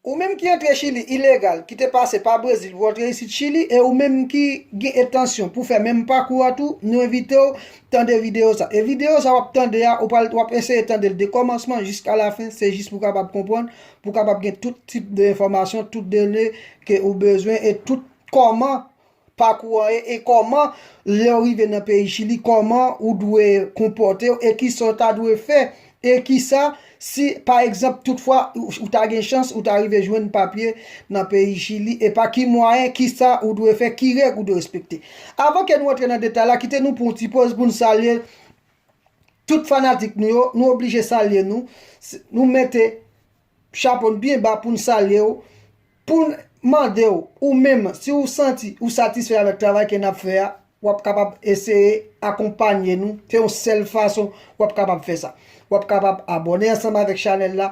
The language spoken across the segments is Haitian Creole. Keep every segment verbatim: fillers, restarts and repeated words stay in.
Ou menm ki antre Chili ilegal, ki te pase pa Brezil pou antre isit Chili, e ou menm ki gen entansyon pou fè menm pakou a tou, nou envite w tande videyo sa. E videyo sa w ap tande a, ou pral, w ap eseye tande l de kòmansman jiska lafen, se jis pou w kapab konprann, pou w kapab gen tout tip de enfòmasyon, tout done ke ou bezwen e tout kòman pakou an ye, e kòman lè w rive nan peyi Chili, kòman ou dwe konpòte w, e kisa w ta dwe fè, e kisa, si, pa egzanp, toutfwa, ou, ou ta gen chans, ou ta rive jwenn papye nan peyi Chili, e pa ki mwayen, kisa ou dwe fè, ki règ ou dwe respekte. Avan ke nou antre nan detay la, kite nou pran yon ti poz pou n salye tout fanatik nou yo, nou oblije salye nou, s-, nou mete chapo n byen ba pou n salye w, pou n mande w, ou menm, si w santi ou satisfè avèk travay ke n ap fè a, w ap kapab eseye akonpanye nou. Se yon sèl fason w ap kapab fè sa. W ap kapab abòne ansanm avèk chanèl la,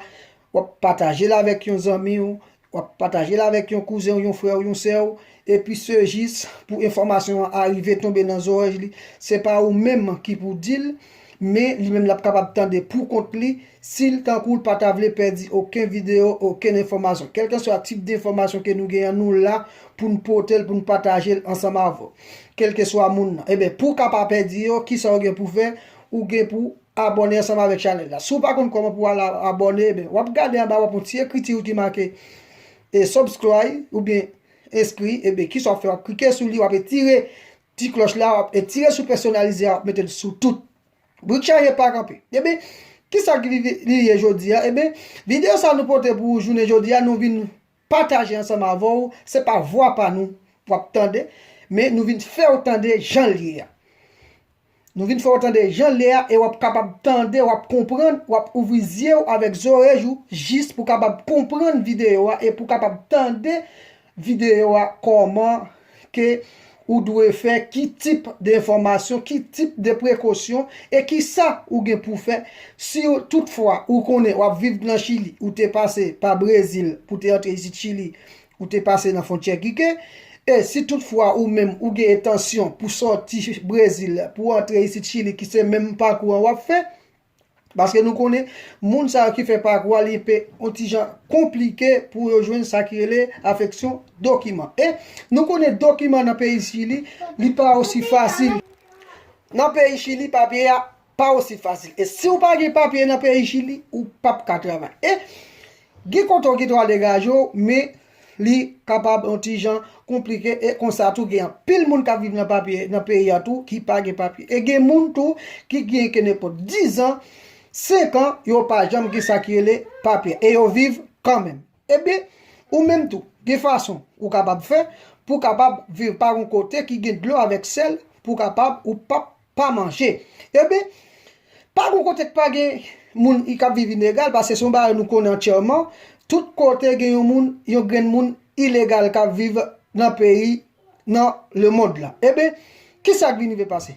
w ap pataje l avèk yon zanmi w, w ap pataje l avèk yon kouzen w, yon frè w, yon sè w, epi se jis pou enfòmasyon an arive tonbe nan zòrèy li. Se pa ou menm ki pou di l, men li menm l ap kapab tande pou kont li, si l tankou l pa ta vle pèdi okenn videyo, okenn enfòmasyon. Kèlkeswa tip de enfòmasyon ke nou genyen, nou la pou n pote l, pou n pataje l ansanm avè w. Kèlkeswa moun nan. Ebyen, pou w ka pa pèdi yo, kisa w gen pou fè? Ou gen pou abòne ansanm avèk chanèl la. Si w pa konn kòman pou w al abòne, ebyen, w ap gade anba, w ap yon ti ekriti ki make, e, subscribe oubyen enskri, ebyen, kisa w ap fè? W ap klike sou li, w ap etire ti klòch la, w ap etire sou pèsonalize a, w ap mete l sou tout. Brik chaje pa kanpe. Ebyen, kisa ki li, li ye jodi a? Ebyen, videyo sa nou pote pou ou jounen jodi a, nou vin pataje ansanm avè w, se pa vwa pa nou w ap tande, men nou vin fè w tande jan l ye a. Nou vin fè w tande jan l ye a, e w ap kapab tande, w ap konprann, w ap ouvri zye w avèk zòrèy ou, jis pou w kapab konprann videyo a, e pou w kapab tande videyo a, kòman ke ou dwe fè, ki tip de enfòmasyon, ki tip de prekosyon, e kisa ou gen pou fè. Si w, toutfwa, ou konnen w ap viv nan Chili, ou te pase pa Brezil pou te antre isit Chili, ou te pase nan fwontyè Kike, e si toutfwa ou menm ou gen entansyon pou sòti Brezil, pou antre isit Chili, ki se menm pakou an w ap fè, paske nou konnen, moun sa yo ki fè pakou a, li pe yon ti jan konplike pou yo jwenn sa ki rele afeksyon dokiman. E nou konnen dokiman nan peyi Chili, li pa osi fasil. Nan peyi Chili, papye a pa osi fasil. E si w pa gen papye nan peyi Chili, ou p ap ka travay. E gen kote w gen dwa degaje w, men li kapab yon ti jan konplike. E konsa tou, gen anpil moun k ap viv nan papye, nan peyi a tou, ki pa gen papye. E gen moun tou ki gen ke nenpòt diz an, senk an, yo pa janm gen sa ki rele papye. E yo viv kanmenm. Ebyen, ou menm tou, gen fason ou kapab fè pou w kapab viv pa yon kote ki gen dlo avèk sèl, pou w kapab ou p ap pa manje. Ebyen, pa gon kote k pa gen moun i k ap viv ilegal, paske se yon bagay nou konnen antyèman, tout kote gen yon moun, yon grenn moun ilegal k ap viv nan peyi, nan lemonn lan. Ebyen, kisa k vin rive pase?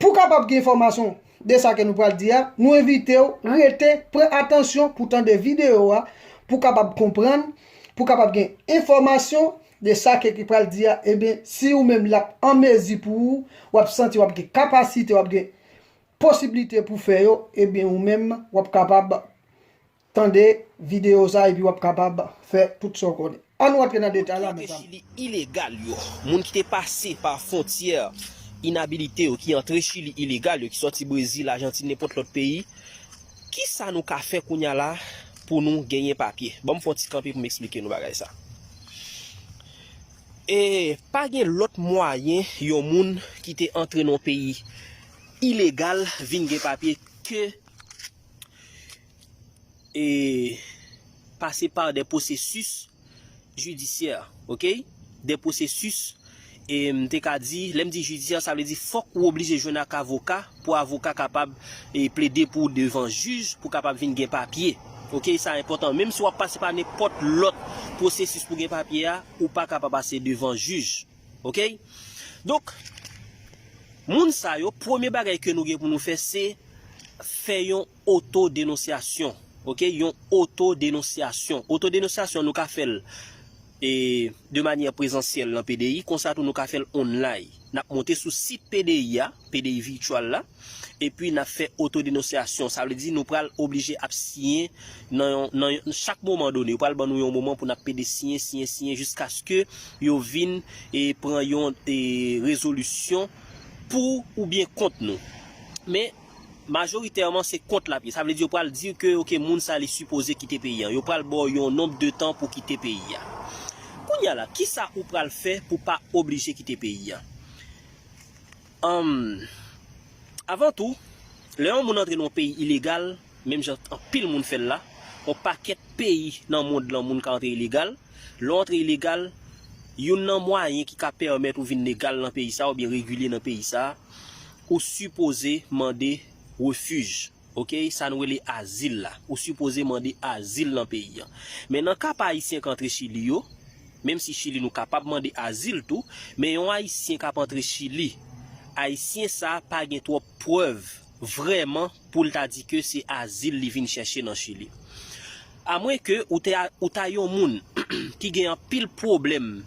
Pou w kapab gen enfòmasyon de sa ke nou pral di a, nou envite w rete, pran atansyon pou w tande videyo a, pou w kapab konprann, pou w kapab gen enfòmasyon de sa ke ki pral di a. Ebyen, si ou menm l ap an mezi pou ou, w ap santi w ap gen kapasite, w ap gen posiblite pou fè yo, ebyen, ou menm, w ap kapab tande videyo sa epi w ap kapab fè tout sa w konnen. Ann rantre nan detay la, mezanmi. Moun ki antre Chili ilegal yo, moun ki te pase pa fwontyè inabilite yo, ki antre Chili ilegal yo, ki sòti Brezil, Ajantin, nenpòt lòt peyi, kisa nou ka fè kounye a la pou nou genyen papye? Ban m fè yon ti kanpe pou m eksplike nou bagay sa. E pa gen lòt mwayen yon moun ki te antre nan yon peyi ilegal vin gen papye ke e pase pa de pwosesis jidisyè, oke? De pwosesis, e m te ka di, lè m di jidisyè, sa vle di fòk ou oblije jwenn ak avoka, pou avoka kapab, e, plede pou ou devan jij, pou kapab vin gen papye. Oke, sa enpòtan. Menm si w ap pase pa nenpòt lòt pwosesis pou gen papye a, ou pa kapab pase devan jij. Oke? Donk, moun sa yo, premye bagay ke nou gen pou nou fè, se fè yon otodenonsyasyon. Oke? Yon otodenonsyasyon. Otodenonsyasyon, nou ka fè l, e, de manyè prezansyèl nan P D I, konsa tou nou ka fè l online. n ap monte sou sit P D I a, P D I Virtual la, epi n ap fè otodenonsyasyon. Sa vle di nou pral oblije ap siyen nan yon, nan yon, chak moman done. Yo pral ban nou yon moman pou n ap pede siyen, siyen, siyen, jiskaske yo vin e pran yon e rezolisyon pou oubyen kont nou. Men, majoritèman, se kont l ap ye. Sa vle di yo pral di ke, oke, moun sa li sipoze kite peyi a. Yo pral ba w yon nonb de tan pou kite peyi a. Kounye a la, kisa ou pral fè pou pa oblije kite peyi a? Anm, avan tou, lè yon moun antre nan yon peyi ilegal, menm jan anpil moun fè l la, yon pakèt peyi nan mond lan moun ka antre ilegal. Lè w antre ilegal, youn nan mwayen ki ka pèmèt ou vin legal nan peyi sa a oubyen regilye nan peyi sa a, ou sipoze mande refij. Oke, sa nou rele azil la. Ou sipoze mande azil nan peyi a. Men nan ka pa Ayisyen k antre Chili yo, menm si Chili nou kapab mande azil tou, men yon Ayisyen k ap antre Chili, Ayisyen sa a pa gen twòp prèv vrèman pou l ta di ke se azil li vin chèche nan Chili. Amwenke ou te a, ou ta yon moun ki gen anpil pwoblèm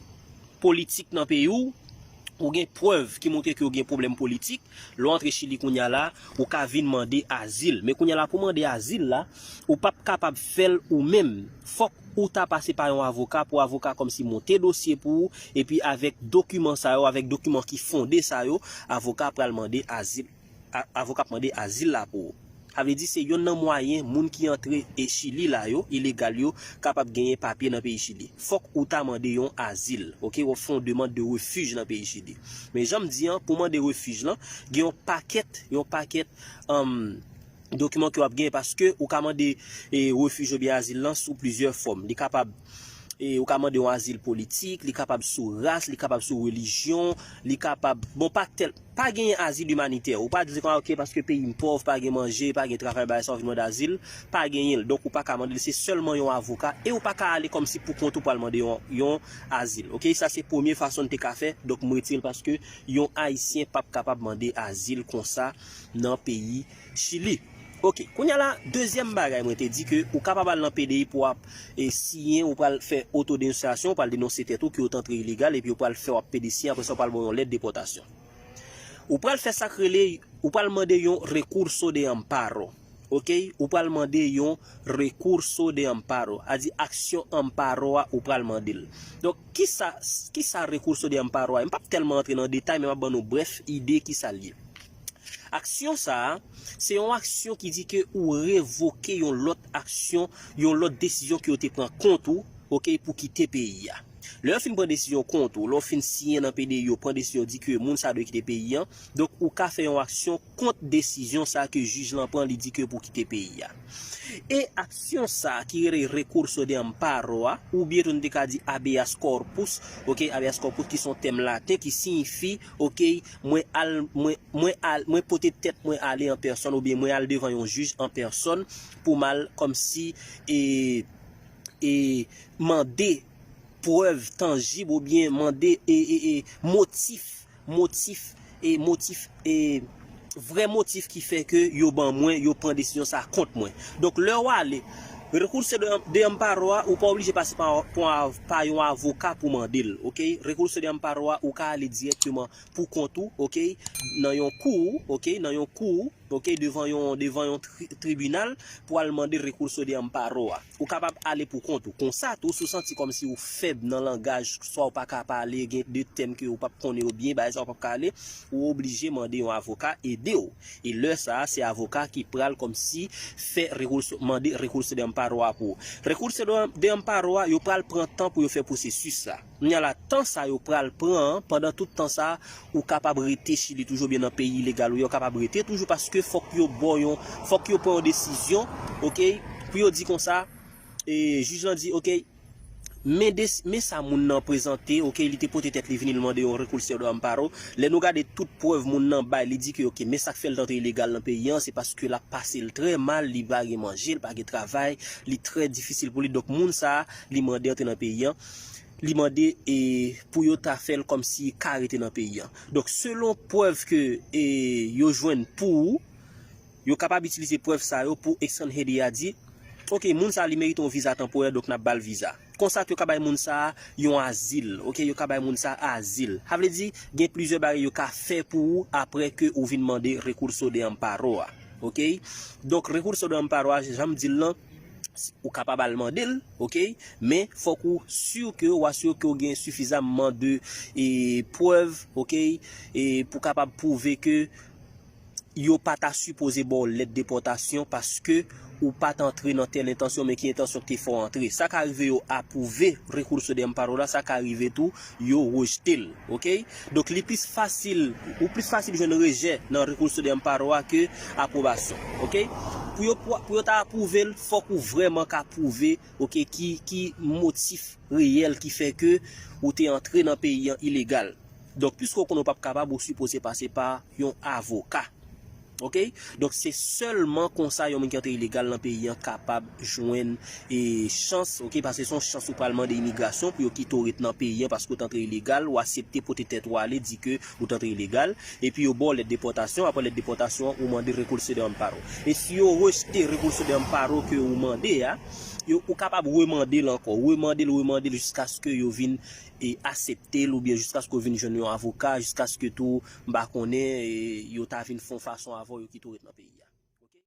politik nan peyi w, ou gen prèv ki montre ke w gen pwoblèm politik, lè w antre Chili kounye a la, ou ka vin mande azil. Men kounye a la, pou mande azil la, ou p ap kapab fè l ou menm. Fòk ou ta pase pa yon avoka, pou avoka kòmsi monte dosye pou ou, epi avèk dokiman sa yo, avèk dokiman ki fonde sa yo, avoka pral mande azil, a, avoka ap mande azil la pou ou. Sa vle di se yonn nan mwayen moun ki antre e Chili la yo, ilegal yo, kapab genyen papye nan peyi Chili. Fòk ou ta mande yon azil, oke? W ap fè yon demann de refij nan peyi Chili. Men jan m di an, pou mande refij lan, gen yon pakèt, yon pakèt, anm, dokiman ke w ap genyen paske ou ka mande e, refij oubyen azil lan sou plizyè fòm. Li kapab e, ou ka mande yon azil politik, li kapab sou ras, li kapab sou relijyon, li kapab, bon, pa tèl, pa genyen azil imanitè. Ou pa di kon, "Ah, oke, paske peyi m pòv, pa gen manje, pa gen travay, bagay sa, w vin mande azil," pa genyen l. Donk, ou pa ka mande l, se sèlman yon avoka, e ou pa ka ale kòmsi pou kont ou pral mande yon, yon azil. Oke, sa se premye fason n te ka fè, donk m retire l paske yon Ayisyen p ap kapab mande azil konsa nan peyi Chili. Oke, kounye a la, dezyèm bagay mwen te di ke ou kapab al nan P D I pou w ap e, siyen, ou pral fè otodenonsiyasyon, ou pral denonse tèt ou ke w t antre ilegal, epi yo pral fè w ap pede siyen, apre sa, yo pral ba w yon lèt depòtasyon. Ou pral fè sa k rele, ou pral mande yon recurso de amparo. Oke? Ou pral mande yon recurso de amparo. A di aksyon amparo a, ou pral mande l. Donk, kisa, kisa recurso de amparo a? M p ap tèlman antre nan detay, men m ap ban nou brèf ide kisa l ye. Aksyon sa a, se yon aksyon ki di ke ou revoke yon lòt aksyon, yon lòt desizyon ke yo te pran kont ou, oke, pou kite peyi a. Lè yo fin pran desizyon kont ou, lè w fin siyen nan P D I, yo pran desizyon di ke moun sa dwe kite peyi an, donk ou ka fè yon aksyon kont desizyon sa ke jij lan pran, li di ke pou kite peyi a. E aksyon sa ki rele recurso de amparo a, oubyen tou nou te ka di habeas corpus, oke, habeas corpus ki se yon tèm laten ki siyifi, oke, mwen al, mwen, mwen al, mwen pote tèt mwen ale an pèsòn, oubyen mwen al devan yon jij an pèsòn pou m al kòmsi e, e mande prèv tanjib oubyen mande e, e, e motif, motif, e motif, e vrè motif ki fè ke yo ban mwen, yo pran desizyon sa kont mwen. Donk, lè w ale, recurso de, de amparo a, ou pa oblije pase pa, pa, pa yon avoka pou mande l, oke? Recurso de amparo a, ou ka ale dirèkteman pou kont ou, oke? Nan yon kou, oke? Nan yon kou, oke? Devan yon, devan yon tri-, tribinal pou al mande recurso de amparo a. Ou kapab ale pou kont ou. Konsa tou, si w santi kòmsi ou fèb nan langaj, swa ou pa ka pale, gen de tèm ke ou p ap konnen yo byen, bagay sa ou p ap ka ale, ou oblije mande yon avoka ede w. E lè sa a, se avoka ki pral kòmsi fè recurso, mande recurso de amparo a pou ou. Recurso de, de amparo a, yo pral pran tan pou yo fè pwosesis sa. Kounye a la, tan sa yo pral pran an, pandan tout tan sa, ou kapab rete Chili toujou, oubyen nan peyi ilegal ou ye, ou kapab rete toujou paske fòk yo ba w yon, fòk yo pran yon desizyon, oke, pou yo di konsa, e jij lan di, oke, men des-, men sa moun nan prezante, oke, li te pote tèt li vini, li mande yon recurso de amparo. Lè nou gade tout prèv moun nan bay, li di ke, oke, men sa k fè l t antre ilegal nan peyi an, se paske l ap pase l trè mal, li pa gen manje, li pa gen travay, li trè difisil pou li. Donk, moun sa a, li mande antre nan peyi an, li mande, e, pou yo ta fè l kòmsi ka rete nan peyi an. Donk, selon prèv ke, e, yo jwenn pou ou, yo kapab itilize prèv sa yo pou Extranjería di, oke, moun sa a li merite yon viza tanporè, donk n ap ba l viza. Konsa tou yo ka bay moun sa a yon azil, oke? Yo ka bay moun sa a azil. Sa vle di, gen plizyè bagay yo ka fè pou ou apre ke ou vin mande recurso de amparo a, oke? Donk, recurso de amparo a, jan m di l lan, ou kapab al mande l, oke? Men, fòk ou si ke, ou asire ke w gen sifizamman de e, prèv, oke? E, pou kapab pwouve ke yo pa ta sipoze ba w lèt depòtasyon paske ou pa t antre nan tèl entansyon, men ki entansyon ki te fè w antre. Sa ka rive yo apwouve recurso de amparo la, sa ka rive tou yo rejte l, oke? Donk, li plis fasil, ou plis fasil jwenn rejè nan recurso de amparo a ke apwobasyon, oke? Pou yo, pou, pou yo ta apwouve l, fòk ou vrèman ka pwouve, oke, ki, ki motif reyèl ki fè ke ou te antre nan peyi an ilegal. Donk, piske w konnen w p ap kapab, ou sipoze pase pa yon avoka. Oke? Donk, se sèlman konsa yon moun ki antre ilegal nan peyi an kapab jwenn e chans, oke, paske se yon chans ou pral mande imigrasyon pou yo kite w ret nan peyi an paske w t antre ilegal, ou aksepte pote tèt ou ale, di ke ou t antre ilegal, epi yo ba w lèt depòtasyon, apre lèt depòtasyon an, ou mande recurso de amparo. E si yo rejte recurso de amparo ke ou mande a, yo, ou kapab remande l ankò, remande l, remande l jiskaske yo vin e aksepte l oubyen jiskaske w vin jwenn yon avoka, jiskaske tou, m pa konnen, e, yo ta vin fè yon fason avè w, yo kite w ret nan peyi a.